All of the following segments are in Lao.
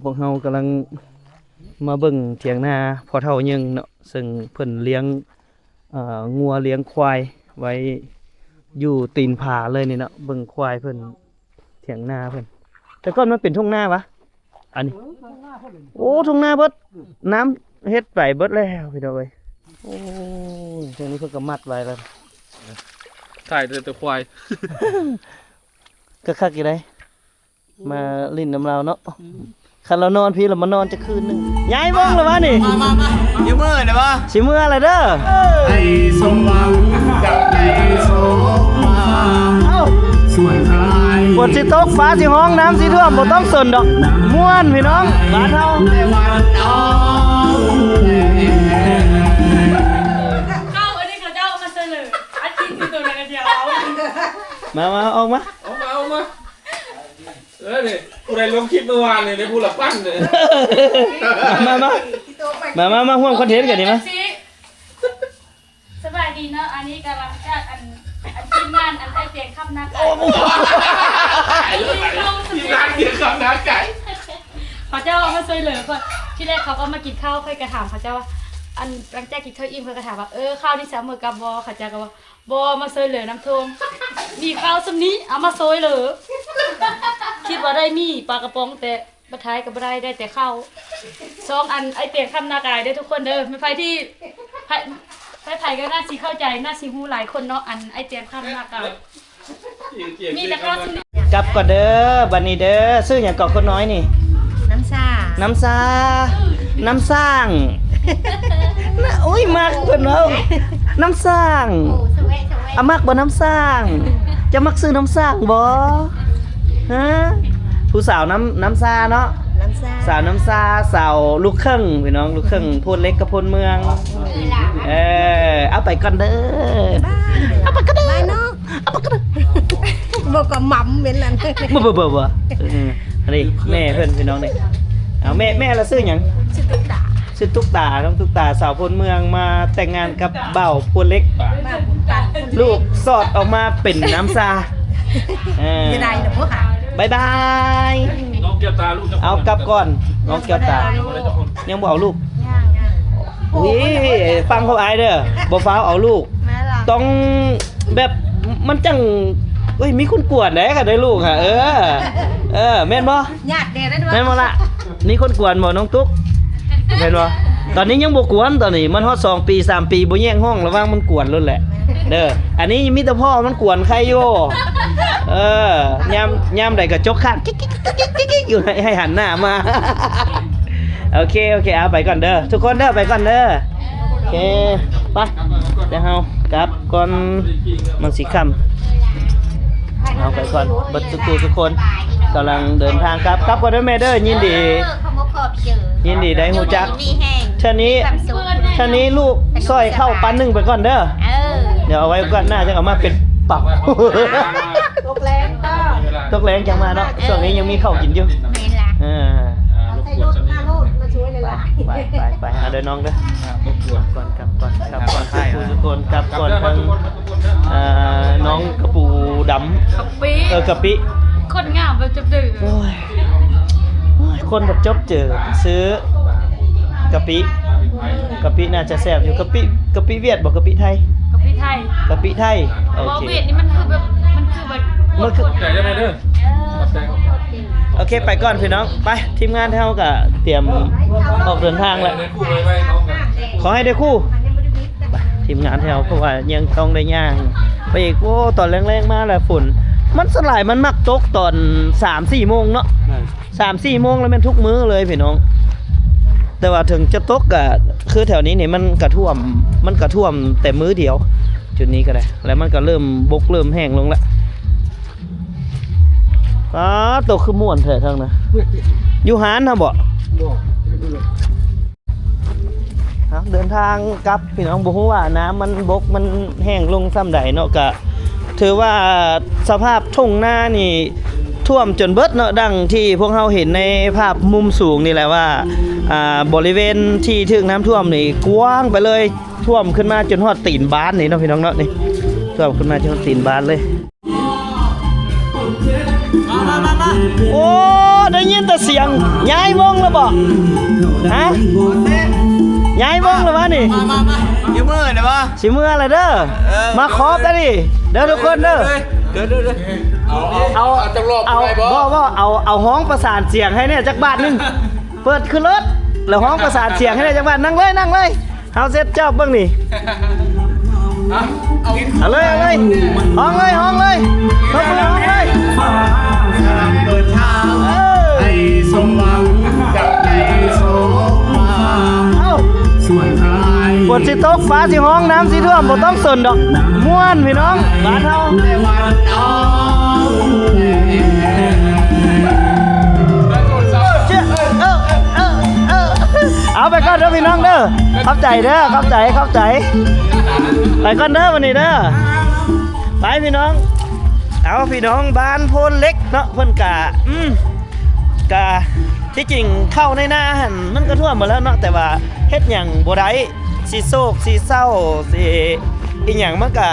ພວກເຮົາກຳລັງມາເບິ່ງຖຽງນາພໍ່ເຖົ້າເຍິງເນາະ ເຊິ່ງເພິ່ນລ້ຽງ ເອີ ງົວລ້ຽງຄວາຍໄວ້ຢູ່ຕີນຜາເລີຍນີ້ເນາະ. ເບິ່ງຄວາຍເພິ່ນ ຖຽງນາເພິ່ນ ແຕ່ກ່ອນມັນເປັນທົ່ງນາຫວາ ອັນນີ້. ໂອ້ ທົ່ງນາເບິດ ນ້ຳເຮັດໄປເບິດແລ້ວ ພີ່ນ້ອງເອີຍ. ໂອ້ຍ ຊ່ວງນີ້ເພິ່ນກໍມັດໄວ້ແລ້ວ ຖ່າຍແຕ່ຄວາຍ ກໍຄັກຢູ່ໃດ. ມາຫຼິ້ນນຳລາວເນາະ. ຄັນລາວນອນພີ້ລະມານອນຈັກຄືນໜຶ່ງ. ຍາຍເບິ່ງລະວະນີ້ ມາ ມາ ມາ ຊິເມືອແລ້ວວະ ຊິເມືອແລ້ວເດີ. ໃຫ້ສົມຫວັງ ໃຫ້ສົມຫວັງ ເອົ້າ ສ່ວນອ້າຍ ຝົນຊິຕົກ ຟ້າຊິຮ້ອງ ນ້ຳຊິຖ້ວມ ບໍ່ຕ້ອງສົນດອກ ມ່ວນພີ່ນ້ອງ ບ້ານເຮົາ. ເອົ້າ ອັນນີ້ເຂົາເຈົ້າເອົາມາໃສ່ເລີຍ ອັດຄລິບຢູ່ໂຕນັ້ນກະດຽວເອົາ ມາ ມາ ອອກມາ ອອກມາ ອອກມາ. ເອີ ນີ້ ຜູ້ໃດລົງຄລິບມື້ວານນີ້ ໄດ້ຜູ້ລະພັນເດ້. ມາ ມາ ມາ ມາ ມາຮ່ວມຄອນເທັນກັນນີ້ມາ. ສະບາຍດີເນາະ ອັນນີ້ກຳລັງຈາກ ອັນ ອັນທີມງານ ອັນອ້າຍແຕງຄຳນາກາຍ ທີມງານແຕງຄຳນາກາຍ ເຂົາເຈົ້າເອົາມາຊ່ວຍເຫຼືອຂ້ອຍ. ທີແລກເຂົາກໍມາກິນເຂົ້າ ຂ້ອຍກໍຖາມເຂົາເຈົ້າວ່າ ອັນ ຫຼັງຈາກກິນເຂົ້າອີ່ມ ຂ້ອຍກໍຖາມວ່າ ເອີ ເຂົ້ານີ້ຊິເອົາເມືອກັບບໍ່ ເຂົາເຈົ້າກໍວ່າ ບໍ່ ມາຊ່ວຍເຫຼືອນ້ຳຖ້ວມ ມີເຂົ້າສ່ຳນີ້ ເອົາມາຊ່ວຍເຫຼືອ ຄິດວ່າໄດ້ໝີ່ປາກະປ໋ອງ ແຕ່ບັດທ້າຍກໍບໍ່ໄດ້ ໄດ້ແຕ່ເຂົ້າ. ຊ່ອງ ອັນ ອ້າຍແຕງຄຳນາກາຍເດີທຸກຄົນເດີ ແມ່ນໃຜທີ່ ໃຜ ໃຜໆກໍໜ້າຊິເຂົ້າໃຈ ໜ້າຊິຮູ້ຫຼາຍຄົນເນາະ ອັນ ອ້າຍແຕງຄຳນາກາຍ. ມີແຕ່ເຂົ້າສ່ຳນີ້ ກັບກ່ອນເດີ ບັດນີ້ເດີ. ຊື່ຫຍັງເກາະຄົນນ້ອຍນີ້? ນ້ຳຊາ ນ້ຳຊາ ນ້ຳສ້າງ. ນະ ໂອ້ຍ ມັກເພິ່ນເວົ້າ ນ້ຳສ້າງ. ໂອ້ ສະແວະ ສະແວະ ອາ ມັກບໍ່ນ້ຳສ້າງ? ເຈົ້າມັກຊື່ນ້ຳສ້າງບໍ່? ຮະ ຜູ້ສາວນ້ຳ ນ້ຳຊາເນາະ ນ້ຳຊາ ສາວນ້ຳຊາ ສາວລູກເຄິ່ງ ພີ່ນ້ອງ ລູກເຄິ່ງໂພນເຫຼັກກັບໂພນເມືອງ. ເອີ ເອົາໄປກ່ອນເດີ ບາຍບາຍ ເອົາໄປກ່ອນເດີ ບາຍເນາະ ເອົາໄປກ່ອນເດີ. ບໍ່ກໍໝຳເປັນນັ້ນ ບໍ່ ບໍ່ ບໍ່ ບໍ່ ເອີ ອັນນີ້ແມ່ເພິ່ນ ພີ່ນ້ອງນີ້. ເອົາ ແມ່ ແມ່ລະຊື່ຫຍັງ? ຊື່ຕຸກຕາ ຊື່ຕຸກຕາ ນ້ອງຕຸກຕາ ສາວໂພນເມືອງ ມາແຕ່ງງານກັບບ່າວໂພນເຫຼັກ ລູກສອດອອກມາເປັນນ້ຳຊາ. ເອີ ເສຍດາຍເນາະ ບາຍບາຍ ນ້ອງແກ້ວຕາ ລູກ ເອົາກັບກ່ອນ ນ້ອງແກ້ວຕາ ຍັງບໍ່ເອົາລູກ ຍັງ ອຸ້ຍ ຟັງຄວາມອ້າຍເດີ ບໍ່ຟ້າວເອົາລູກ ແມ່ນລະ ຕ້ອງແບບ ມັນຈັ່ງ ເອີຍ ມີຄົນກວນເດ້ ຄັນໄດ້ລູກຫະ. ເອີ ເອີ ແມ່ນບໍ່? ຍາກແດ່ເດ້ ແມ່ນບໍ່ລະ? ມີຄົນກວນບໍ່ ນ້ອງຕຸກ? ແມ່ນບໍ່? ຕອນນີ້ຍັງບໍ່ກວນ ຕອນນີ້ມັນຮອດສອງປີ ສາມປີ ບໍ່ແຍກຫ້ອງ ລະວັງມັນກວນໂລດແຫຼະເດີ. ອັນນີ້ມີແຕ່ພໍ່ມັນກວນ ໄຄຢູ່. ເອີ ຍາມ ຍາມໃດກໍຈົກຄາດ ກິກໆ ຢູ່ ໃຫ້ ໃຫ້ຫັນໜ້າມາ. ໂອເຄ ໂອເຄ ເອົາໄປກ່ອນເດີ ທຸກຄົນເດີ ໄປກ່ອນເດີ. ໂອເຄ ໄປ ດຽວເຮົາກັບກ່ອນ ມັນຊິຄ່ຳ. ເຮົາໄປກ່ອນ ເບິດທຸກຜູ້ທຸກຄົນ ກຳລັງເດີນທາງກັບ. ກັບກ່ອນເດີແມ່ເດີ ຍິນດີ ເອີ ຂໍບອົກຂອບໃຈ ຍິນດີໄດ້ຮູ້ຈັກ ມີແຮງ ເທື່ອນີ້ ມີຄວາມສຸກ ເທື່ອນີ້ລູກຊ່ອຍເຂົ້າປັນໜຶ່ງໄປກ່ອນເດີ. ເອີ ດຽວເອົາໄວ້ກ່ອນ ໜ້າຈະເອົາມາເປັນປັບ ຕົກແລງກໍ ຕົກແລງຈັ່ງມາເນາະ. ເອີ ຊ່ວງນີ້ຍັງມີເຂົ້າກິນຢູ່ ແມ່ນລະ ເອີ ອ່າ ໃສ່ລົດມາໂລດ ມາຊ່ວຍເລີຍລະ. ໄປ ໄປ ໄປ ຫາເດີນ້ອງເດີ ອ່າ ລົບກວນ ກ່ອນ ກັບກ່ອນ ກັບກ່ອນ ທຸກຜູ້ທຸກຄົນ ກັບກ່ອນ ທັງ ອ່າ ນ້ອງກະປູດຳ ກະປິ ເອີ ກະປິ ຄົນງາມແບບຈົບເຈີ. ໂອ້ຍ ໂອ້ຍ ຄົນແບບຈົບເຈີ ຊື້ກະປິ ກະປິໜ້າຈະແຊບຢູ່. ກະປິ ກະປິຫວຽດບໍ່ ກະປິໄທ? ກະປິໄທ ກະປິໄທ. ໂອເຄ ຫວຽດນີ້ມັນຄືແບບ ມັນຄືແບບ ມັນຄື ຂອບໃຈເດີແມ່ເດີ ຂອບໃຈ ຂອບໃຈ. ໂອເຄ ໄປກ່ອນພີ່ນ້ອງ ໄປ ທີມງານເຮົາກະຕຽມອອກເດີນທາງແລ້ວ ຂໍໃຫ້ໄດ້ຄູ່ ທີມງານເຮົາ ເພາະວ່າຍັງຕ້ອງໄດ້ຍ່າງໄປອີກ. ໂອ້ ຕອນແລງໆມາແລ້ວຝົນ ມັນສ່ວນຫຼາຍມັນມັກຕົກຕອນສາມສີ່ໂມງເນາະ ແມ່ນ ສາມສີ່ໂມງແລ້ວແມ່ນທຸກມື້ເລີຍພີ່ນ້ອງ. ແຕ່ວ່າເຖິງຈະຕົກກະ ຄືແຖວນີ້ນີ້ມັນກະຖ້ວມ ມັນກະຖ້ວມແຕ່ມື້ດຽວ ຈຸດນີ້ກະໄດ້ ແລ້ວມັນກະເລີ່ມບົກເລີ່ມແຫ້ງລົງແລ້ວ. ປາດໂຕ ຄືມ່ວນແທ້ທາງນະ ຢູ່ຮ້ານຫັ້ນບໍ່? ບໍ່ ເອົາ ເດີນທາງກັບພີ່ນ້ອງ ບໍ່ຮູ້ວ່ານ້ຳມັນບົກ ມັນແຫ້ງລົງສ່ຳໃດເນາະ. ກະຖືວ່າສະພາບທົ່ງນານີ້ຖ້ວມຈົນເບິດເນາະ ດັ່ງທີ່ພວກເຮົາເຫັນໃນພາບມຸມສູງນີ້ແຫຼະວ່າ ອ່າ ບໍລິເວນທີ່ຖືກນ້ຳຖ້ວມນີ້ກວ້າງໄປເລີຍ ຖ້ວມຂຶ້ນມາຈົນຮອດຕີນບ້ານນີ້ເນາະ ພີ່ນ້ອງເນາະ. ນີ້ຖ້ວມຂຶ້ນມາຈົນຮອດຕີນບ້ານເລີຍ. ມາ ມາ ມາ ມາ ໂອ້ ໄດ້ຍິນແຕ່ສຽງ. ຍ້າຍວົງແລ້ວບໍ່? ຮະ? ຍ້າຍວົງແລ້ວວະນີ້? ມາ ມາ ມາ ຢູ່ມື້ເດ້ບໍ່? ຊິເມືອແລ້ວເດີ. ເອີ ມາຂອບໄດ້ນີ້ເດີທຸກຄົນເດີ. ເດີ ເດີ ເດີ ເອົາ ເອົາ ເອົາຈັກຮອບໄດ້ບໍ່? ບໍ່ ບໍ່ ເອົາ ເອົາຮ້ອງປະສານສຽງໃຫ້ແດ່ຈັກບາດໜຶ່ງ. ເປີດຂຶ້ນລົດ ແລ້ວຮ້ອງປະສານສຽງໃຫ້ແດ່ຈັກບາດ. ນັ່ງເລີຍ ນັ່ງເລີຍ. ເຮົາເຊັດຈອບເບິ່ງນີ້. ເອົາເລີຍ ເອົາເລີຍ ຮ້ອງເລີຍ ຮ້ອງເລີຍ ເປີດມືຮ້ອງເລີຍ. ເອີ ເອົ້າ ຝົນຊິຕົກ ຟ້າຊິຮ້ອງ ນ້ຳຊິຖ້ວມ ບໍ່ຕ້ອງສົນດອກ ມ່ວນພີ່ນ້ອງ ບ້ານເຮົາ. ເອົາ ໄປກ່ອນເດີພີ່ນ້ອງເດີ. ຂອບໃຈເດີ ຂອບໃຈ ຂອບໃຈ. ໄປກ່ອນເດີບັດນີ້ເດີ. ໄປພີ່ນ້ອງ. ເອົາ ພີ່ນ້ອງບ້ານໂພນເຫຼັກເນາະ ເພິ່ນກະ ອືມ ກະ ທີ່ຈິງເຂົ້າໃນນາຫັ້ນມັນກະຖ້ວມໝົດແລ້ວເນາະ ແຕ່ວ່າເຮັດຫຍັງບໍ່ໄດ້ ຊິໂສກຊິເສົ້າ ຊິອີ່ຫຍັງ ມັນກະ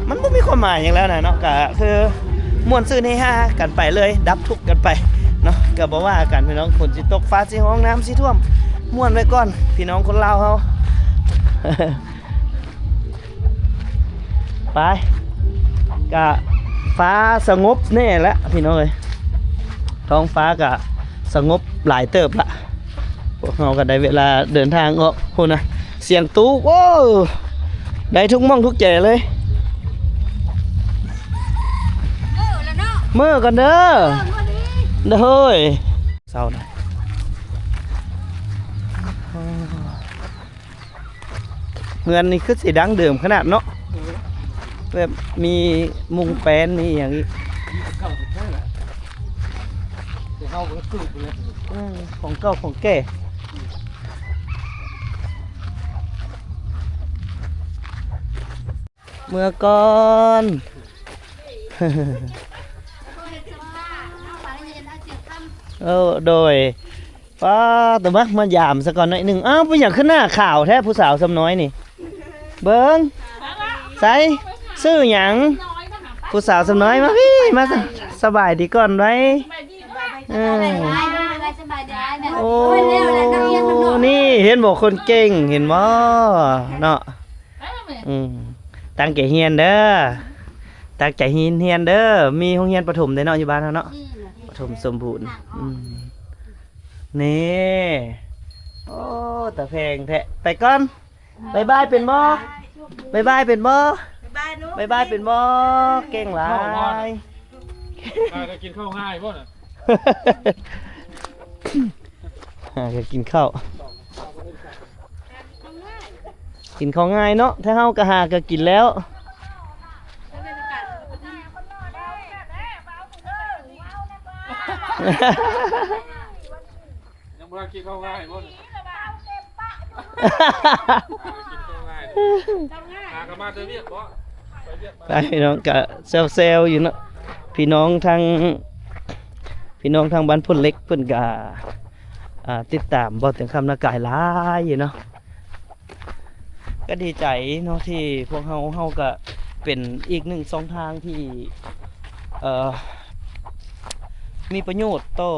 ມັນບໍ່ມີຄວາມໝາຍຫຍັງແລ້ວນະເນາະ. ກະຄື ມ່ວນຊື່ນເຮຮາກັນໄປເລີຍ ດັບທຸກກັນໄປເນາະ ກະບໍ່ວ່າກັນພີ່ນ້ອງ. ຝົນຊິຕົກ ຟ້າຊິຮ້ອງ ນ້ຳຊິຖ້ວມ ມ່ວນໄວ້ກ່ອນພີ່ນ້ອງຄົນລາວເຮົາ. ໄປ ກະຟ້າສະຫງົບແນ່ລະພີ່ນ້ອງເອີຍ ທ້ອງຟ້າກະສະຫງົບຫຼາຍເຕີບລະ. ພວກເຮົາກໍໄດ້ເວລາເດີນທາງອອກພຸ້ນນະ. ສຽງຕູບ ໂອ້ ໄດ້ທຸກໝ່ອງທຸກແຈເລີຍ. ເອີ ແລ້ວເນາະ ເມືອກ່ອນເດີ. ເອີ ເມືອດີ ໂດຍ ເຊົ້ານະ. ເຮືອນນີ້ຄືຊິດັ້ງເດີມຂະໜາດເນາະ ແບບມີມຸງແປນ ມີຫຍັງອີກ. ແຕ່ເຮົາກໍຖືກແລ້ວ ອືມ ຂອງເກົ່າຂອງແກ່. ເມືອກ່ອນ. ໂອ້ ໂດຍ. ປ້າດ ມາ ມາຢາມສາກ່ອນໜ້ອຍໜຶ່ງ. ອ້າວ ເປັນຫຍັງຄືໜ້າຂາວແທ້ ຜູ້ສາວສ່ຳນ້ອຍນີ້? ເບິ່ງ ໃສ ຊື່ຫຍັງ? ຜູ້ສາວສ່ຳນ້ອຍ ມາພີ້ ມາ ສະບາຍດີກ່ອນໄວ້. ເອີ ໂອ້ ນີ້ເຫັນບໍ່ ຄົນເກັ່ງ ເຫັນບໍ່ເນາະ. ອືມ ຕັ້ງໃຈຮຽນເດີ ຕັ້ງໃຈຮຽນ ຮຽນເດີ. ມີໂຮງຮຽນປະຖົມເດ້ເນາະ ຢູ່ບ້ານເຮົາເນາະ ປະຖົມສົມບູນ. ອືມ ນີ້ ໂອ້ ຕາແພງແທ້. ໄປກ່ອນ ບາຍບາຍເປັນບໍ່? ບາຍບາຍເປັນບໍ່? ບາຍບາຍເນາະ ບາຍບາຍເປັນບໍ່? ເກັ່ງຫຼາຍ. ຫາກໍກິນເຂົ້າງ່າຍບໍ່ນະ? ຫາກໍກິນເຂົ້າ ກິນເຂົ້າງ່າຍເນາະ. ຖ້າເຮົາກໍຫາກໍກິນແລ້ວ. ຍັງບໍ່ໄດ້ກິນເຂົ້າງ່າຍບໍ່ນີ້? ກິນເຂົ້າງ່າຍ ຫາກໍມາແຕ່ວຽກບໍ່? ໄປວຽກມາ ໄປເນາະ ກະແຊວໆຢູ່ເນາະ. ພີ່ນ້ອງທາງ ພີ່ນ້ອງທາງບ້ານໂພນເຫຼັກເພິ່ນກະ ອ່າ ຕິດຕາມບໍ່ແຕງຄຳນາກາຍຫຼາຍຢູ່ເນາະ. ກໍດີໃຈເນາະ ທີ່ພວກເຮົາ ເຮົາກໍເປັນອີກໜຶ່ງຊ່ອງທາງທີ່ ເອີ ມີປະໂຫຍດຕໍ່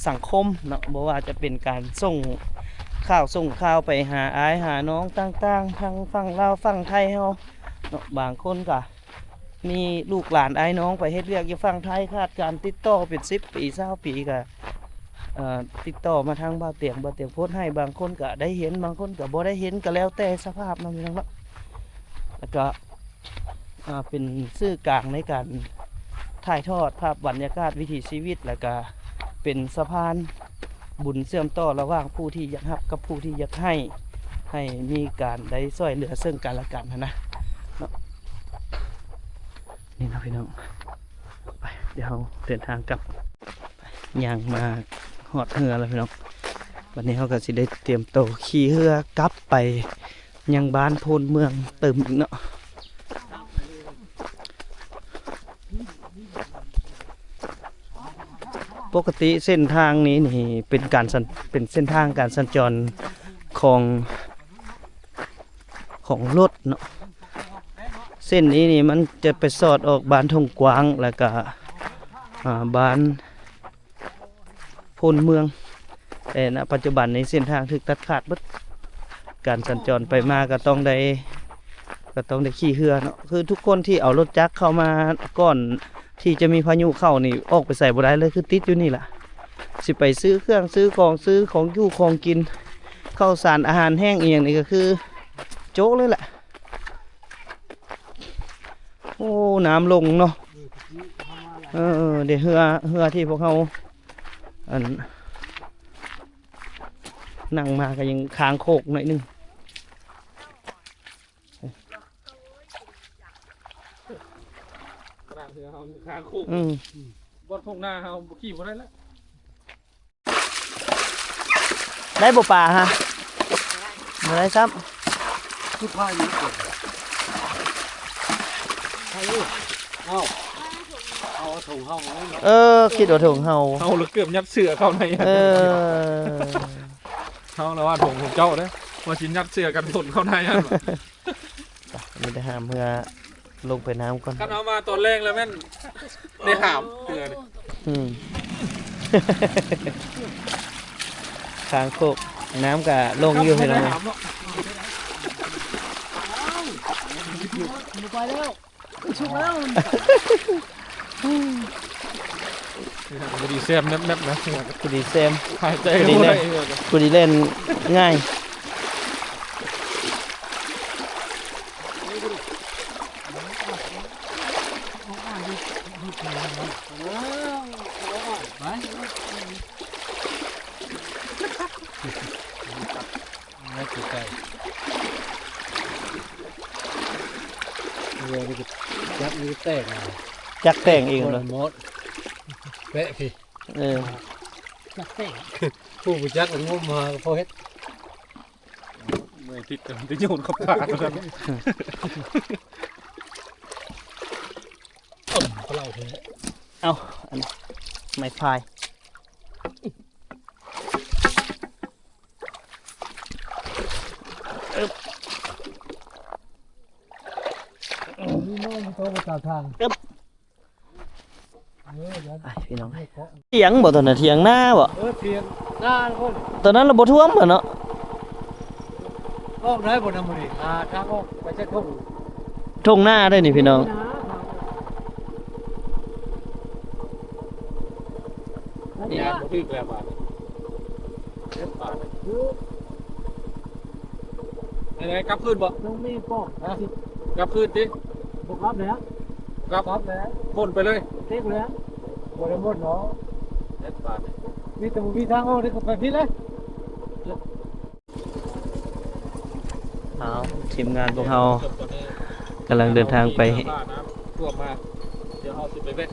ສັງຄົມເນາະ, ບໍ່ວ່າຈະເປັນການສົ່ງຂ່າວ ສົ່ງຂ່າວໄປຫາອ້າຍຫານ້ອງຕ່າງໆ ທັງຝັ່ງລາວຝັ່ງໄທເຮົາເນາະ. ບາງຄົນກໍ ມີລູກຫຼານອ້າຍນ້ອງໄປເຮັດວຽກຢູ່ຝັ່ງໄທ ຂາດການຕິດຕໍ່ເປັນສິບປີ ຊາວປີ ກະ ເອີ ຕິດຕໍ່ມາທາງບ່າວຕຽງ ບ່າວຕຽງໂພສໃຫ້. ບາງຄົນກະໄດ້ເຫັນ ບາງຄົນກະບໍ່ໄດ້ເຫັນ ກະແລ້ວແຕ່ສະພາບເນາະ ພີ່ນ້ອງເນາະ. ແລ້ວກະ ເປັນສື່ກາງໃນການຖ່າຍທອດພາບບັນຍາກາດວິຖີຊີວິດ ແລ້ວກະເປັນສະພານ ບຸນເຊື່ອມຕໍ່ລະຫວ່າງຜູ້ທີ່ຢາກຮັບກັບຜູ້ທີ່ຢາກໃຫ້ ໃຫ້ມີການໄດ້ຊ່ວຍເຫຼືອເຊິ່ງກັນແລະກັນຫັ້ນນະເນາະ. ນີ້ເນາະພີ່ນ້ອງ ໄປ ດຽວເຮົາເດີນທາງກັບ ຍ່າງມາຮອດເຮືອແລ້ວພີ່ນ້ອງ. ບັດນີ້ເຮົາກໍຊິໄດ້ຕຽມໂຕຂີ່ເຮືອກັບໄປຍັງບ້ານໂພນເມືອງຕື່ມອີກເນາະ. ປົກກະຕິເສັ້ນທາງນີ້ນີ້ເປັນການສັນ ເປັນເສັ້ນທາງການສັນຈອນຂອງ ຂອງລົດເນາະ, ເສັ້ນນີ້ນີ້ມັນຈະໄປສອດອອກບ້ານທົ່ງກວ້າງ ແລ້ວກະ ອ່າ ບ້ານໂພນເມືອງ ແຕ່ນະປັດຈຸບັນນີ້ເສັ້ນທາງຖືກຕັດຂາດເບິດ ການສັນຈອນໄປມາກໍຕ້ອງໄດ້ ກໍຕ້ອງໄດ້ຂີ່ເຮືອເນາະ. ຄືທຸກຄົນທີ່ເອົາລົດຈັກເຂົ້າມາກ່ອນທີ່ຈະມີພາຍຸເຂົ້ານີ້ ອອກໄປໃສບໍ່ໄດ້ເລີຍ ຄືຕິດຢູ່ນີ້ລະ. ຊິໄປຊື້ເຄື່ອງຊື້ຂອງ ຊື້ຂອງຢູ່ຂອງກິນ ເຂົ້າສານອາຫານແຫ້ງອີ່ຫຍັງນີ້ກໍຄືໂຈະເລີຍແຫຼະ. ໂອ້ ນ້ຳລົງເນາະ. ເອີ ເດ້ ເຮືອ ເຮືອທີ່ພວກເຮົາ ອັນ ນັ່ງມາກໍຍັງຄ້າງໂຄກໜ້ອຍໜຶ່ງ. ຂະໜາດເຮືອເຮົາຍັງຄ້າງໂຄກ ອືມ ບ່ອນທົ່ງນາເຮົາບໍ່ຂີ່ບໍ່ໄດ້ແລ້ວ. ໄດ້ບໍ່ປາຮະ? ບໍ່ໄດ້ຊ້ຳ. ຄືພາຍນີ້ເກີດ ເອົາ ເອົາຖົງເຮົາ ເອີ ຄິດວ່າຖົງເຮົາ ເຮົາລະເກືອບຍັດເສື້ອເຂົ້າໃນ. ເອີ ເຮົາລະວ່າຖົງຂອງເຈົ້າເດ້ ວ່າຊິຍັດເສື້ອກັນຝົນເຂົ້າໃນຫັ້ນ. ໄປ ມີແຕ່ຫາມເຮືອລົງໄປນ້ຳກ່ອນ. ຄັນເຮົາມາຕອນແລງແລ້ວແມ່ນໄດ້ຫາມເຮືອນີ້. ອືມ ຄາງໂຄກ ນ້ຳກະລົງຢູ່ພີ່ນ້ອງ. ໄດ້ຫາມເນາະ ບໍ່ໄປແລ້ວ ສຸກແລ້ວ. ພໍດີແຊມແມັບໆ ນະ ພໍດີແຊມ ຫາຍໃຈບໍ່ໄດ້ ພໍດີແລ່ນງ່າຍ. ໄປ ໄປໄກໆ ເຮືອນີ້ກໍຈັກນີ້ແຕກ ຈັກແຕກເອງເນາະ ໝົດ ແປະພີ້. ເອີ ຈັກແຕກ ຜູ້ບໍ່ຈັກກໍງົມຫາກໍພໍເຮັດ. ເມື່ອຍຕິດກໍໄດ້ໂຍນເຂົ້າປາກ. ເອົາ ອັນໄມ້ພາຍ ມີນ້ອງໂຕປະຈຳທາງ ເອີ ໄປພີ່ນ້ອງ. ຖຽງບໍ່ ຕອນນັ້ນຖຽງນາບໍ່? ເອີ ຖຽງນາພຸ້ນ ຕອນນັ້ນລະບໍ່ຖ້ວມບໍ່ເນາະ. ອອກໄດ້ບໍ່ນຳມື້ນີ້ ຫາທາງອອກໄປຈາກທົ່ງ ທົ່ງນາໄດ້ນີ້ພີ່ນ້ອງ. ນີ້ ຍາບໍ່ຖືກແລ້ວບາດນີ້ ເຈັບບາດນີ້. ໄປໄດ້ ກັບຄືນບໍ່? ຕ້ອງມີປອກ ຮະ? ກັບຄືນຕິ? ບໍ່ກັບແລ້ວ ກັບ ກັບແລ້ວ ໝົນໄປເລີຍ ຕິດແລ້ວ ບໍ່ໄດ້ໝົນເນາະ. ເຮັດບາດນີ້ ມີແຕ່ບໍ່ມີທາງອອກເດ້ ກໍໄປຜິດເລີຍ. ເອົາ ທີມງານພວກເຮົາກຳລັງເດີນທາງໄປ ຖ້ວມມາ ດຽວເຮົາຊິໄປແວະ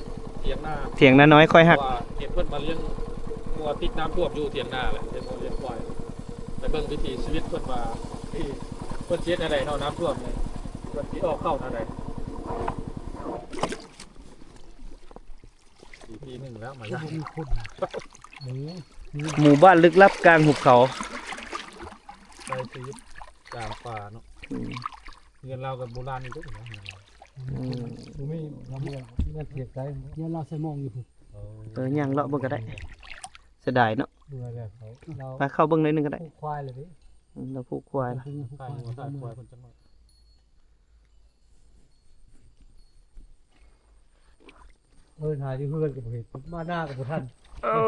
ຖຽງນາ ຖຽງນານ້ອຍຂ້ອຍຮັກ ເພາະວ່າເຫັນເພິ່ນມາລ້ຽງງົວຕິດນ້ຳຖ້ວມຢູ່ຖຽງນາແຫຼະ ລ້ຽງງົວລ້ຽງຄວາຍ. ໄປເບິ່ງວິຖີຊີວິດເພິ່ນວ່າ ເພິ່ນຊິເຮັດແນວໃດເນາະ ນ້ຳຖ້ວມນີ້ ເພິ່ນຊິອອກເຂົ້າແນວໃດ. ອີພີໜຶ່ງແລ້ວ ມາ ໝູ່ບ້ານລຶກລັບກາງຫຸບເຂົາ ໃຊ້ຊີວິດກາງປ່າເນາະ. ອືມ ເຮືອນລາວກໍໂບລານຢູ່ເດ້ເນາະ ເຮືອນລາວ. ອືມ ບໍ່ມີລຳເຮືອນ ເຮືອນຖຽງໄກ ເຮືອນລາວໃສ່ມອງຢູ່ພຸ້ນ. ເອີ ຍ່າງເລາະເບິ່ງກໍໄດ້ ເສຍດາຍເນາະ. ເມື່ອຍແລ້ວ ເຂົາ ລາວ ໄປເຂົ້າເບິ່ງໜ້ອຍໜຶ່ງກໍໄດ້ ຜູກຄວາຍແລ້ວເດ້. ອືມ ລາວຜູກຄວາຍແລ້ວ ຂາຍງົວຂາຍຄວາຍເພິ່ນຈັກໜ້ອຍ. ເອີ ຫາຢູ່ເຮືອນກໍບໍ່ເຫັນ ມາໜ້າກໍບໍ່ທັນ. ໂອ້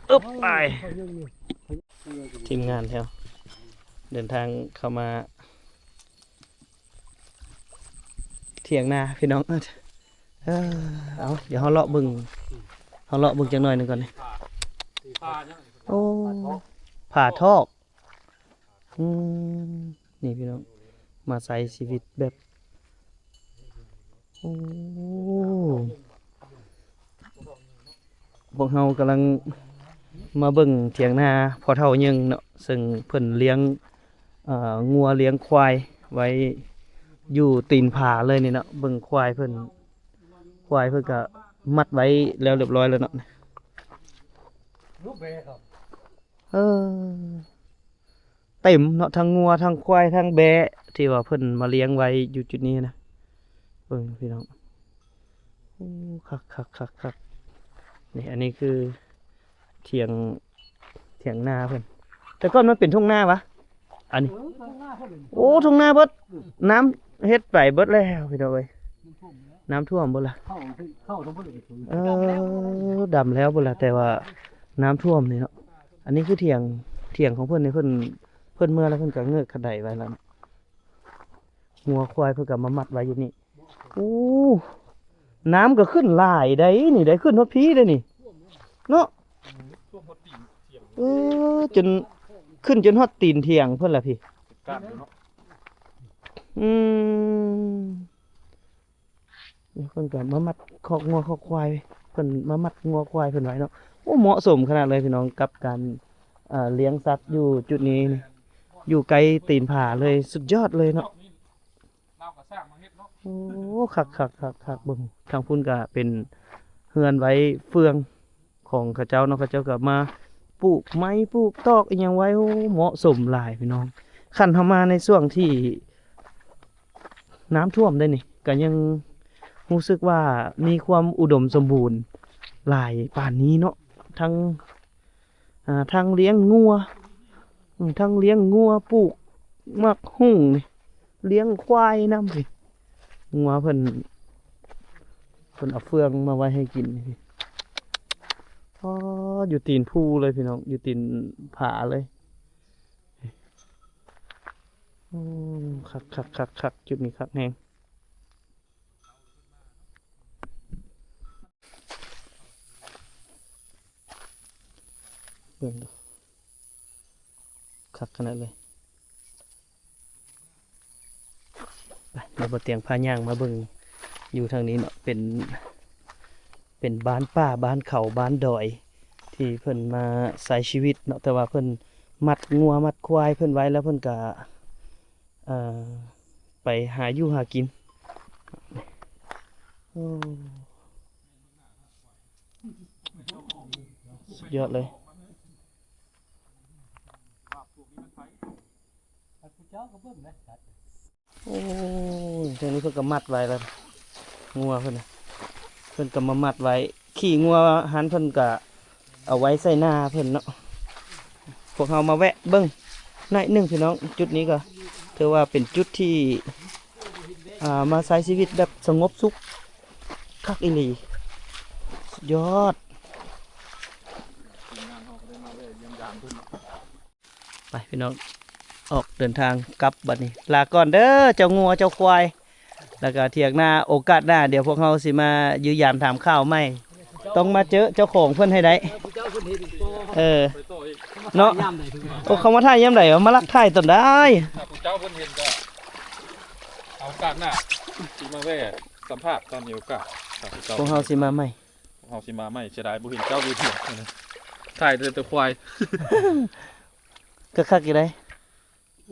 ອຶບ ໄປ ທີມງານແຖວເດີນທາງເຂົ້າມາຖຽງນາພີ່ນ້ອງ. ເອີ ເອົາ ດຽວເຮົາເລາະເບິ່ງ ເຮົາເລາະເບິ່ງຈັກໜ້ອຍໜຶ່ງກ່ອນນີ້. ໂອ້ ຜາທອກ. ອືມ ນີ້ພີ່ນ້ອງ ມາໃຊ້ຊີວິດແບບ ໂອ້ ພວກເຮົາກຳລັງມາເບິ່ງຖຽງນາພໍ່ເຖົ້າເຍີງເນາະ ເຊິ່ງເພິ່ນລ້ຽງ ເອີ ງົວລ້ຽງຄວາຍໄວ້ຢູ່ຕີນຜາເລີຍນີ້ເນາະ. ເບິ່ງຄວາຍເພິ່ນ ຄວາຍເພິ່ນກະມັດໄວ້ແລ້ວລຽບຮ້ອຍແລ້ວເນາະ. ເອີ ເຕັມເນາະ ທັງງົວ ທັງຄວາຍ ທັງແບ້ ທີ່ວ່າເພິ່ນມາລ້ຽງໄວ້ຢູ່ຈຸດນີ້ນະ. ເບິ່ງພີ່ນ້ອງ ໂອ້ ຄັກໆໆໆ ນີ້ ອັນນີ້ຄືຖຽງ ຖຽງນາເພິ່ນ ແຕ່ກ່ອນມັນເປັນທົ່ງນາຫວາ? ອັນນີ້ ເອີ ທົ່ງນາເພິ່ນ ໂອ້ ທົ່ງນາເບິດ ອືມ ນ້ຳເຮັດໄປເບິດແລ້ວພີ່ນ້ອງເອີຍ ນ້ຳຖ້ວມເບິດລະ ເຂົ້າ ເຂົ້າທັງໝົດເລີຍ ເອີ ດຳແລ້ວເບິດລະ ແຕ່ວ່ານ້ຳຖ້ວມນີ້ເນາະ ອັນນີ້ຄືຖຽງ ຖຽງຂອງເພິ່ນນີ້ ເພິ່ນ ເພິ່ນເມືອແລ້ວເພິ່ນກໍເງີກຂະໄດໄວ້ລະເນາະ ງົວຄວາຍເພິ່ນກໍມາມັດໄວ້ຢູ່ນີ້ ໂອ້ ນ້ຳກໍຂຶ້ນຫຼາຍໃດ໋ນີ້ ໄດ້ຂຶ້ນຮອດພີ້ເດ້ນີ້ເນາະ ເອີ ຈົນ ຂຶ້ນຈົນຮອດຕີນຖຽງເພິ່ນລະພີ້ ອືມ ເພິ່ນກໍມາມັດຄອກງົວຄອກຄວາຍ ເພິ່ນມາມັດງົວຄວາຍເພິ່ນໄວ້ເນາະ ໂອ້ ເໝາະສົມຂະໜາດເລີຍພີ່ນ້ອງ ກັບການ ເອີ ລ້ຽງສັດຢູ່ຈຸດນີ້ ຢູ່ໃກ້ຕີນຜາເລີຍ ສຸດຍອດເລີຍເນາະ. ໂອ້ ຄັກໆໆໆ ເບິ່ງ ທາງພຸ້ນກະເປັນເຮືອນໄວ້ເຟືອງຂອງເຂົາເຈົ້າເນາະ ເຂົາເຈົ້າກະມາປູກໄມ້ປູກຕອກອີ່ຫຍັງໄວ້ ໂອ້ ເໝາະສົມຫຼາຍພີ່ນ້ອງ ຄັນເຮົາມາໃນຊ່ວງທີ່ນ້ຳຖ້ວມໄດ໋ນີ້ ກະຍັງຮູ້ສຶກວ່າມີຄວາມອຸດົມສົມບູນຫຼາຍປານນີ້ເນາະ ທັງ ອ່າ ທັງລ້ຽງງົວ ອືມ ທັງລ້ຽງງົວ ປູກໝາກຫຸ່ງນີ້ ລ້ຽງຄວາຍນຳນີ້ ງົວເພິ່ນ ເພິ່ນເອົາເຟືອງມາໄວ້ໃຫ້ກິນນີ້ ອໍ ຢູ່ຕີນພູເລີຍພີ່ນ້ອງ ຢູ່ຕີນຜາເລີຍ ໂອ້ ຄັກໆໆໆ ຈຸດນີ້ຄັກແຮງ. ເບິ່ງດູ ຄັກຂະໜາດເລີຍ ໄປ ດຽວບໍ່ຕຽງພາຍ່າງມາເບິ່ງຢູ່ທາງນີ້ເນາະ ເປັນ ເປັນບ້ານປ່າ ບ້ານເຂົາ ບ້ານດອຍ ທີ່ເພິ່ນມາໃຊ້ຊີວິດເນາະ ແຕ່ວ່າເພິ່ນມັດງົວມັດຄວາຍເພິ່ນໄວ້ ແລ້ວເພິ່ນກະ ເອີ ໄປຫາຢູ່ຫາກິນ ໂອ້ ສຸດຍອດເລີຍ ໂອ້ຍ ທາງນີ້ເພິ່ນກໍມັດໄວ້ແລ້ວ ງົວເພິ່ນນະ ເພິ່ນກໍມາມັດໄວ້ ຂີ້ງົວຫັ້ນເພິ່ນກໍ ເອົາໄວ້ໃສ່ໜ້າເພິ່ນເນາະ ພວກເຮົາມາແວະເບິ່ງໜ້ອຍໜຶ່ງພີ່ນ້ອງ ຈຸດນີ້ກໍຖືວ່າເປັນຈຸດທີ່ ອ່າ ມາໃຊ້ຊີວິດແບບສະຫງົບສຸກຄັກອີ່ຫຼີ ສຸດຍອດ ໄປພີ່ນ້ອງ ອອກເດີນທາງກັບບັດນີ້ ລາກ່ອນເດີ ເຈົ້າງົວເຈົ້າຄວາຍ ແລ້ວກໍຖຽງນາ ໂອກາດໜ້າ ດຽວພວກເຮົາຊິມາຢ້ຽມຢາມຖາມຂ່າວໃໝ່ ຕ້ອງມາເຈີເຈົ້າຂອງເພິ່ນໃຫ້ໄດ້ ເອີ ເນາະ ໂອ້ ເຂົາມາຖ່າຍຍາມໃດວະ ມາລັກຖ່າຍຕອນໃດ ຖ້າຜູ້ເຈົ້າເພິ່ນເຫັນກໍ ໂອກາດໜ້າຊິມາແວ່ສຳພາດ ຖ້າມີໂອກາດ ຖ້າຜູ້ເຈົ້າ ພວກເຮົາຊິມາໃໝ່ ພວກເຮົາຊິມາໃໝ່ ເສຍດາຍບໍ່ເຫັນເຈົ້າຢູ່ເທື່ອ ຖ່າຍແຕ່ ແຕ່ຄວາຍ ກໍຄັກຢູ່ໃດ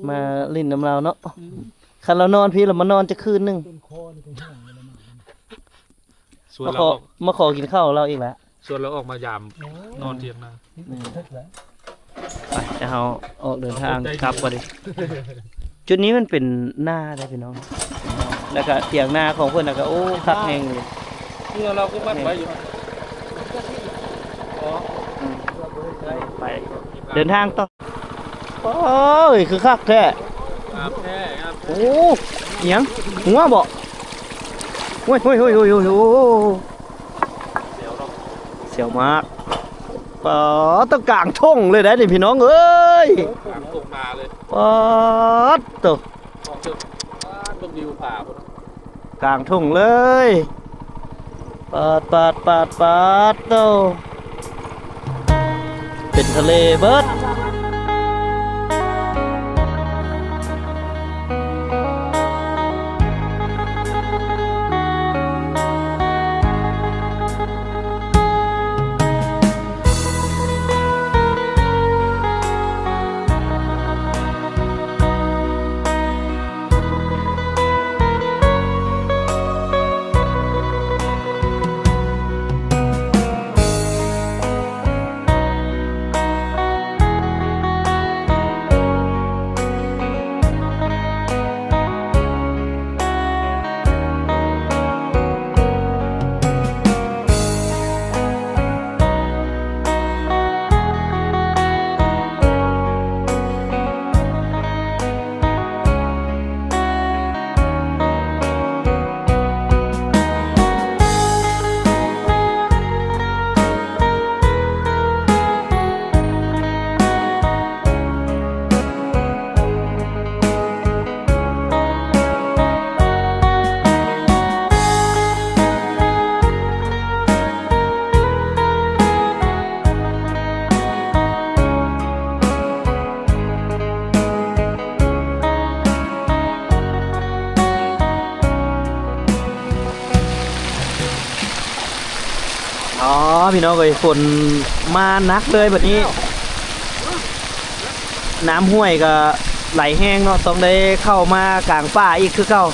ມາຫຼິ້ນນຳລາວເນາະ ອືມ ຄັນລາວນອນພີ້ລະມານອນຈັກຄືນໜຶ່ງ ຊວນລາວ ມາຂໍ ມາຂໍກິນເຂົ້າລາວອີກລະ ຊວນລາວອອກມາຢາມ ໂອ້ ນອນຖຽງນາ ໄປ ດຽວເຮົາອອກເດີນທາງກັບບັດນີ້ ຈຸດນີ້ມັນເປັນນາເດ້ພີ່ນ້ອງ ແລ້ວກະຖຽງນາຂອງເພິ່ນ ແລ້ວກະ ໂອ້ ຄັກແຮງເລີຍ ເຮືອລາວກໍມັດໄວ້ຢູ່ ອືມ ໄປ ເດີນທາງຕໍ່ ໂອ້ຍ ຄືຄັກແທ້ ງາມແທ້ ງາມແທ້ ໂອ້ ອີຫຍັງ ງົວບໍ? ໂອ້ຍ ໂອ້ຍ ໂອ້ຍ ໂອ້ຍ ໂອ້ຍ ສຽວມາກ ປາດ ຕະກາງທົ່ງເລີຍໄດ໋ນີ້ພີ່ນ້ອງເອີຍ ກາງທົ່ງນາເລີຍ ປາດໂຕ ເບິ່ງວິວຜາພຸ້ນ ກາງທົ່ງເລີຍ ປາດ ປາດ ປາດ ປາດໂຕ ເປັນທະເລເບິດ. ພີ່ນ້ອງເອີຍ ຝົນມາໜັກເລີຍບັດນີ້ ນ້ຳຫ້ວຍກໍໄຫຼແຮງເນາະ ຕ້ອງໄດ້ເຂົ້າມາກາງປ່າອີກຄືເກົ່າ.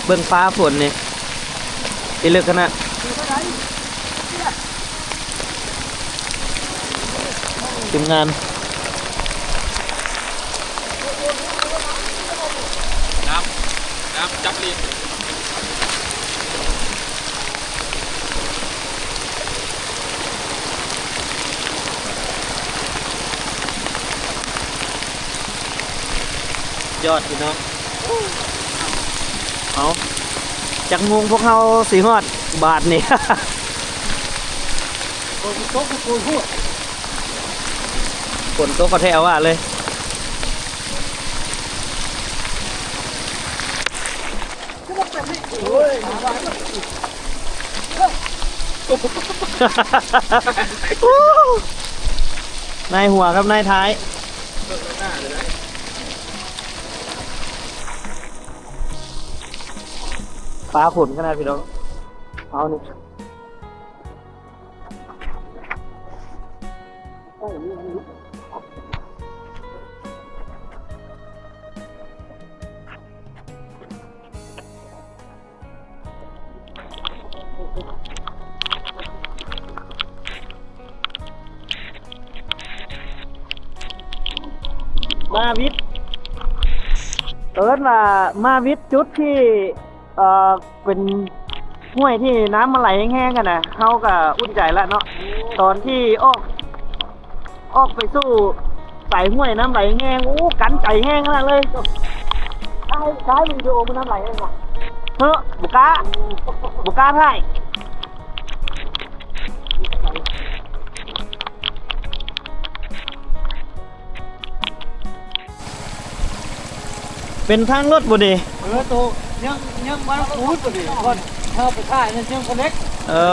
ເບິ່ງຟ້າຝົນນີ້ ທີ່ເລິກຂະໜາດ ທີມງານ ນ້ຳ ນ້ຳຈັບລີ້ນ. ຍອດພີ່ນ້ອງ ເອົາ ຈັກໂມງພວກເຮົາຊິຮອດບາດນີ້? ຝົນຕົກກໍແທ້ວ່າເລີຍ. ນາຍຫົວກັບນາຍທ້າຍ ຟ້າຝົນຂະໜາດພີ່ນ້ອງ ເອົານີ້. ມາວິດ ເອີ້ນວ່າມາວິດຈຸດທີ່ ເອີ ເປັນຫ້ວຍທີ່ນ້ຳມັນໄຫຼແຮງໆຫັ້ນນະ ເຮົາກໍອຸ່ນໃຈລະເນາະ. ຕອນທີ່ອອກ ອອກໄປສູ່ສາຍຫ້ວຍນ້ຳໄຫຼແຮງ ໂອ້ ກັນໃຈແຮງຂະໜາດເລີຍ. ຖ່າຍ ຖ່າຍວິດີໂອມັນນ້ຳໄຫຼແຮງຫວະ? ເຮີ້ ບໍ່ກ້າ ບໍ່ກ້າຖ່າຍ. ເປັນທາງລົດບໍ່ນີ້? ເອີ ໂຕຍັງ ຍັງມາຂູດບໍ່ນີ້ ກ່ອນເຮົາໄປຖ່າຍນັ້ນຍັງບໍ່ເລັກ. ເອີ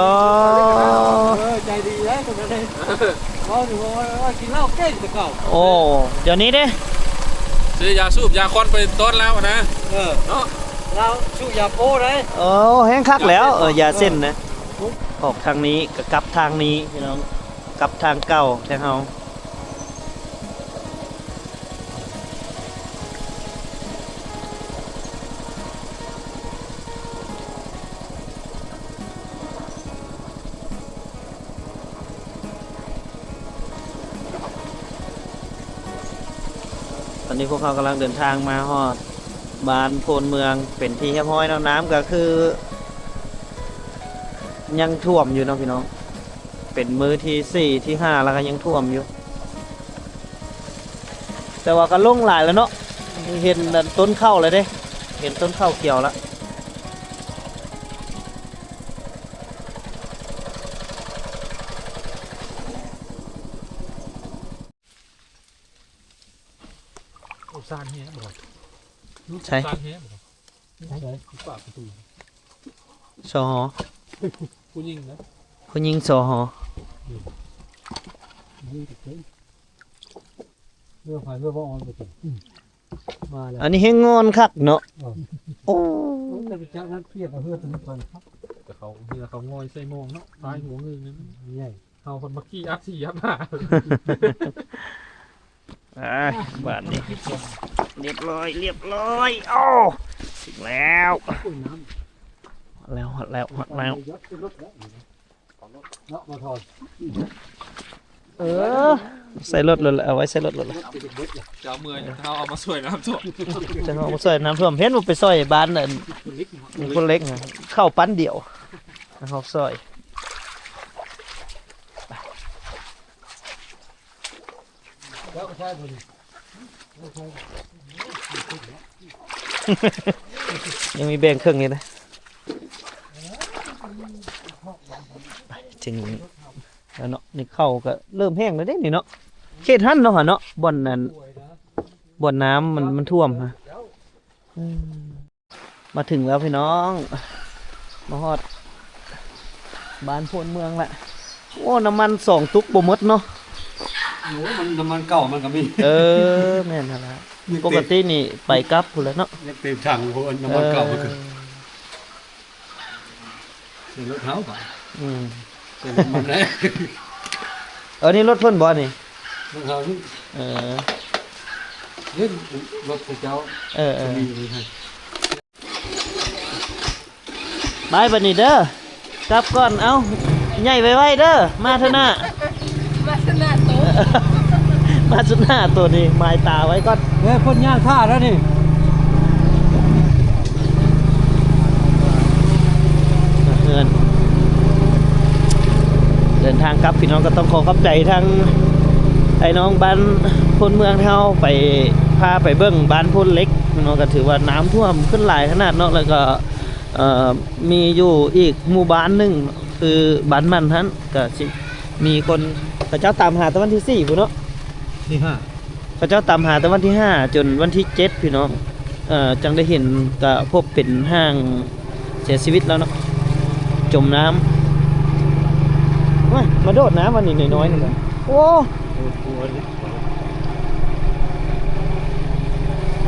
ເອີ ໃຈດີເດ້ໂຕນັ້ນເດ້. ເວົ້າຢູ່ວ່າກິນເຫຼົ້າເກັ່ງແຕ່ເກົ່າ. ໂອ້ ດຽວນີ້ເດ້ ຊື້ຢາສູບຢາຄວັນໄປຕ້ອນລາວນະ. ເອີ ເນາະ ລາວສູບຢາໂປ້ໄດ້. ໂອ້ ແຮງຄັກແລ້ວ ເອີ ຢາເສັ້ນນະ. ອອກທາງນີ້ກໍກັບທາງນີ້ພີ່ນ້ອງ ກັບທາງເກົ່າແທ້ເຮົາ. ຕອນນີ້ພວກເຮົາກຳລັງເດີນທາງມາຮອດບ້ານໂພນເມືອງເປັນທີ່ຮຽບຮ້ອຍເນາະ. ນ້ຳກໍຄືຍັງຖ້ວມຢູ່ເນາະພີ່ນ້ອງ. ເປັນມື້ທີສີ່ ທີຫ້າ ແລ້ວກໍຍັງຖ້ວມຢູ່ ແຕ່ວ່າກໍລົງຫຼາຍແລ້ວເນາະ. ເຫັນຕົ້ນເຂົ້າແລ້ວເດ້ ເຫັນຕົ້ນເຂົ້າຂຽວແລ້ວ. ໂອ້ ຊານແຮງບໍ່? ໃສ? ຊານແຮງບໍ່? ໃສ? ປາກປະຕູ ຊ.ຫ. ຜູ້ຍິງນະ ຜູ້ຍິງ ຊ.ຫ. ອືມ ນີ້ກໍເປັນ ເຮືອໃຜເຮືອບໍ່ອອນກໍເປັນ ອືມ ມາແລ້ວ. ອັນນີ້ແຮງງອນຄັກເນາະ. ເອີ ໂອ້ ແຕ່ໄປຈັກນັ້ນປຽບເອົາເຮືອຕົວນີ້ກ່ອນຄັກ ແຕ່ເຂົາເຮືອເຂົາງອຍໃສ່ມອງເນາະ ອືມ ທ້າຍຫົວງຶ່ງນັ້ນ ໃຫຍ່. ເຮົາເພິ່ນມາຂີ່ອັດສີອັດໜ້າ. ອ່າ ບາດນີ້ຮຽບຮ້ອຍ ຮຽບຮ້ອຍ. ໂອ້ ເຖິງແລ້ວ ຮອດແລ້ວ ຮອດແລ້ວ ຮອດແລ້ວ. ເນາະ ມາຖອນ ເອີ ໃສ່ລົດໂລດລະ ເອົາໄວ້ໃສ່ລົດໂລດລະ. ຈະເອົາເມື່ອຍ ເຮົາເອົາມາຊ່ວຍນ້ຳຖ້ວມ ຈະເອົາມາຊ່ວຍນ້ຳຖ້ວມ. ເຫັນວ່າໄປຊ່ອຍບ້ານນັ້ນ ຄົນເລັກນະ ເຂົ້າປັ້ນດຽວ ເຮົາຊ່ອຍ. ຍັງມີແບ່ງເຄິ່ງຢູ່ເດ້. ເຖິງແລ້ວເນາະ ນີ້ເຂົ້າກໍເລີ່ມແຫ້ງແລ້ວເດ້ນີ້ເນາະ. ເຂດຫັ້ນເນາະ ຫາເນາະ ບ່ອນນັ້ນ ບ່ອນນ້ຳມັນ ມັນຖ້ວມຫາ. ເອີ ມາເຖິງແລ້ວພີ່ນ້ອງ ມາຮອດບ້ານໂພນເມືອງລະ. ໂອ້ ນ້ຳມັນສອງຕຸກບໍ່ໝົດເນາະ. ໂອ້ ມັນ ນ້ຳມັນເກົ່າມັນກໍມີ. ເອີ ແມ່ນຫັ້ນລະ ປົກກະຕິນີ້ໄປກັບພຸ້ນລະເນາະ ຍັງເຕັມຖັງ. ໂອ້ ນ້ຳມັນເກົ່າມັນກໍ ເອີ ໃສ່ລົດເຮົາບາດ. ອືມ ເປັນນ້ຳມັນແຫຼະ. ເອີ ນີ້ລົດເພິ່ນບໍ່ນີ້? ລົດເຮົານີ້. ເອີ ເດ້ ລົດເຂົາເຈົ້າ. ເອີໆ ມີນີ້ໃຫ້. ໄປບັດນີ້ເດີ ກັບກ່ອນ. ເອົ້າ ໃຫຍ່ໄວໆເດີ ມາເທື່ອໜ້າ ມາເທື່ອໜ້າໂຕ ມາເທື່ອໜ້າໂຕນີ້ ໝາຍຕາໄວ້ກ່ອນ. ເອີ ເພິ່ນຍ່າງຖ້າແລ້ວນີ້ ເຮືອນ ເດີນທາງກັບ ພີ່ນ້ອງກໍຕ້ອງຂໍຂອບໃຈທາງອ້າຍນ້ອງບ້ານໂພນເມືອງ ທີ່ເຮົາໄປ ພາໄປເບິ່ງບ້ານໂພນເຫຼັກເນາະ. ກໍຖືວ່ານ້ຳຖ້ວມຂຶ້ນຫຼາຍຂະໜາດເນາະ ແລ້ວກໍ ເອີ ມີຢູ່ອີກໝູ່ບ້ານໜຶ່ງ ຄືບ້ານໝັ່ນຫັ້ນ ກໍຊິມີຄົນ ເຂົາເຈົ້າຕາມຫາແຕ່ວັນທີສີ່ພຸ້ນເນາະ ທີຫ້າ ເຂົາເຈົ້າຕາມຫາແຕ່ວັນທີຫ້າຈົນວັນທີເຈັດ ພີ່ນ້ອງ ເອີ ຈັ່ງໄດ້ເຫັນ ກໍພົບເປັນຮ່າງເສຍຊີວິດແລ້ວເນາະ ຈົມນ້ຳ. ໂອ້ຍ ມາໂດດນ້ຳອັນນີ້ນ້ອຍໆ ນີ້ນະ ໂອ້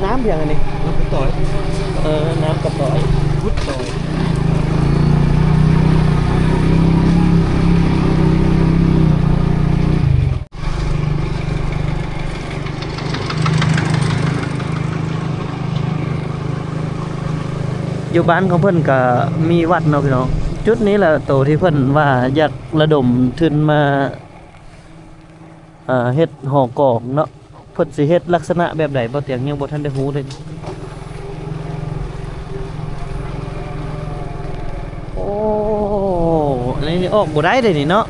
ນ້ຳພຽງອັນນີ້ ນ້ຳກະຕອຍ ເອີ ນ້ຳກະຕອຍ ກຸດຕອຍ. ຢູ່ບ້ານຂອງເພິ່ນກະມີວັດເນາະພີ່ນ້ອງ. ຈຸດນີ້ແຫຼະໂຕທີ່ເພິ່ນວ່າຢາກລະດົມທຶນມາ ເຮັດຫໍກອງເນາະ. ເພິ່ນຊິເຮັດລັກສະນະແບບໃດ ບໍ່ຕຽງຍັງບໍ່ທັນໄດ້ຮູ້ເດ້. ໂອ້ ອັນນີ້ອອກບໍ່ໄດ້ເດ້ນີ້ເນາະ.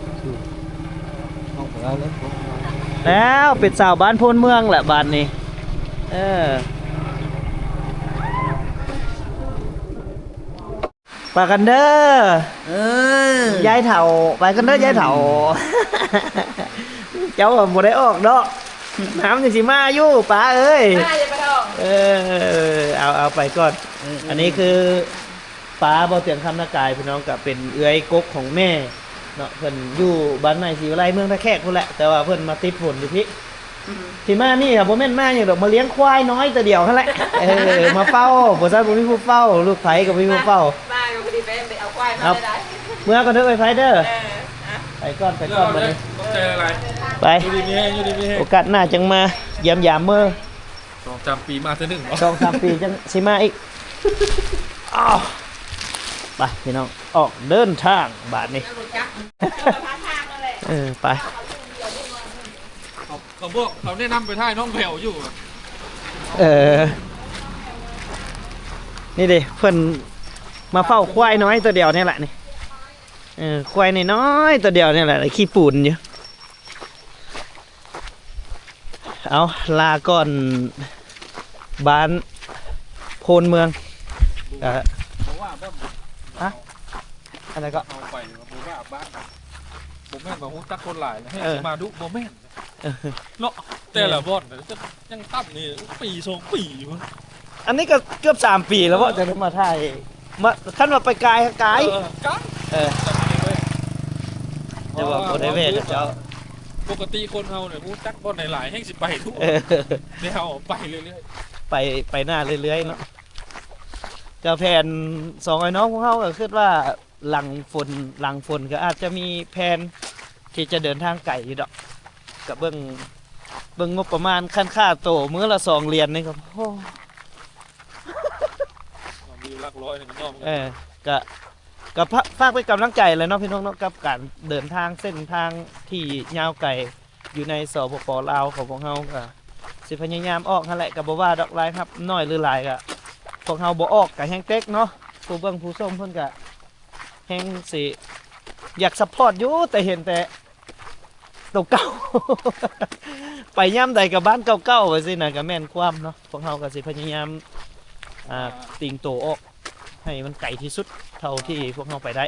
ອອກບໍ່ໄດ້ເລີຍ ແລ້ວເປັນຊາວບ້ານໂພນເມືອງແຫຼະບາດນີ້. ເອີ ໄປກັນເດີ ເອີ ຍາຍເຖົ້າ ໄປກັນເດີຍາຍເຖົ້າ. ເຈົ້າບໍ່ໄດ້ອອກເນາະ ນ້ຳຍັງຊິມາຢູ່ ປາເອີຍ. ເອີ ເອົາ ເອົາໄປກ່ອນ. ເອີ ອັນນີ້ຄືປາ ບໍ່ຕຽງຄຳນາກາຍ ພີ່ນ້ອງ ກໍເປັນເອື້ອຍກົກຂອງແມ່ເນາະ. ເພິ່ນຢູ່ບ້ານໃໝ່ສີວິໄລ ເມືອງທ່າແຂກພຸ້ນແຫຼະ ແຕ່ວ່າເພິ່ນມາຕິດຝົນຢູ່ພີ້. ອືມ ທີ່ມານີ້ກໍບໍ່ແມ່ນມາຫຍັງດອກ ມາລ້ຽງຄວາຍນ້ອຍຕົວດຽວຫັ້ນແຫຼະ. ເອີ ມາເຝົ້າ ບໍ່ຊັ້ນບໍ່ມີຜູ້ເຝົ້າ ລູກໃຜກໍບໍ່ມີຜູ້ເຝົ້າ. ມາກໍພໍດີໄປ ໄປເອົາຄວາຍມາ ເອົາ ໄດ້ ເມືອໄປເດີ. ເອີ ໄປກ່ອນ ໄປກ່ອນບັດນີ້ ຂອບໃຈຫຼາຍໆ ໄປ ຢູ່ດີມີແຮງ ຢູ່ດີມີແຮງ ໂອກາດໜ້າຈັ່ງມາຢ້ຽມຢາມເມີ. ສອງສາມປີມາເທື່ອໜຶ່ງເນາະ ສອງສາມປີຈັ່ງຊິມາອີກ. ອ້າວ ໄປພີ່ນ້ອງ ອອກເດີນທາງບາດນີ້. ເອີ ໄປ ເຂົາ ເຂົາບອກ ເຂົາແນະນຳໄປຖ່າຍນ້ອງແພວຢູ່. ເອີ ນີ້ເດ້ ເພິ່ນມາເຝົ້າຄວາຍນ້ອຍຕົວດຽວນີ້ແຫຼະນີ້. ເອີ ຄວາຍນ້ອຍໆຕົວດຽວນີ້ແຫຼະ ຂີ້ປູນຢູ່. ເອົາ ລາກ່ອນບ້ານໂພນເມືອງ. ເອີ ບໍ່ວ່າບ່ອນ ຮະ ອັນໃດກໍ ເຮົາໄປບໍ່ວ່າບ້ານ ບໍ່ແມ່ນວ່າຮູ້ຈັກຄົນຫຼາຍ ເອີ ໃຫ້ມາດຸ ບໍ່ແມ່ນ ເອີ ເນາະ. ແຕ່ລະບ່ອນ ແມ່ນ ຍັງຕ່ຳນີ້ປີສອງປີຢູ່. ອັນນີ້ກໍເກືອບສາມປີແລ້ວເບາະ ຈັ່ງໄດ້ມາຖ່າຍ ມາ ຄັນວ່າໄປກາຍ ກາຍ ເອີ ກາຍ ເອີ ແຕ່ວ່າບໍ່ໄດ້ແວ່ກັບເຈົ້າ. ປົກກະຕິຄົນເຮົານີ້ຮູ້ຈັກບ່ອນໃດຫຼາຍແຮ່ງຊິໄປທຸກ ເອີ ແຕ່ເຮົາໄປເລື້ອຍໆ ໄປ ໄປໜ້າເລື້ອຍໆເນາະ. ກໍແຜນສອງອ້າຍນ້ອງພວກເຮົາກໍຄິດວ່າ ຫຼັງຝົນ ຫຼັງຝົນກໍອາດຈະມີແຜນທີ່ຈະເດີນທາງໄກຢູ່ດອກ. ກໍເບິ່ງ ເບິ່ງງົບປະມານ ຄັນຄ່າໂຕມື້ລະສອງຫຼຽນນີ້ກໍ ໂອ້ ມີຫຼັກຮ້ອຍນີ້ກໍຍອມ. ເອີ ກໍ ກໍຝາກ ຝາກເປັນກຳລັງໃຈແຫຼະເນາະ ພີ່ນ້ອງເນາະ ກັບການເດີນທາງເສັ້ນທາງທີ່ຍາວໄກ ຢູ່ໃນ ສປປ ລາວ ຂອງພວກເຮົາ ກໍຊິພະຍາຍາມອອກຫັ້ນແຫຼະ. ກໍບໍ່ວ່າດອກ ລາຍຮັບໜ້ອຍຫຼືຫຼາຍ ກໍພວກເຮົາບໍ່ອອກກໍແຮ່ງເຕັກເນາະ. ຜູ້ເບິ່ງຜູ້ຊົມເພິ່ນກໍແຮ່ງຊິຢາກຊັບພອດຢູ່ ແຕ່ເຫັນແຕ່ໂຕເກົ່າ ໄປຍາມໃດກໍບ້ານເກົ່າໆ ວ່າຊີ້ນະ ກໍແມ່ນຄວາມເນາະ. ພວກເຮົາກໍຊິພະຍາຍາມ ອ່າ ຕີງໂຕອອກໃຫ້ມັນໄກທີ່ສຸດເທົ່າທີ່ພວກເຮົາໄປໄດ້.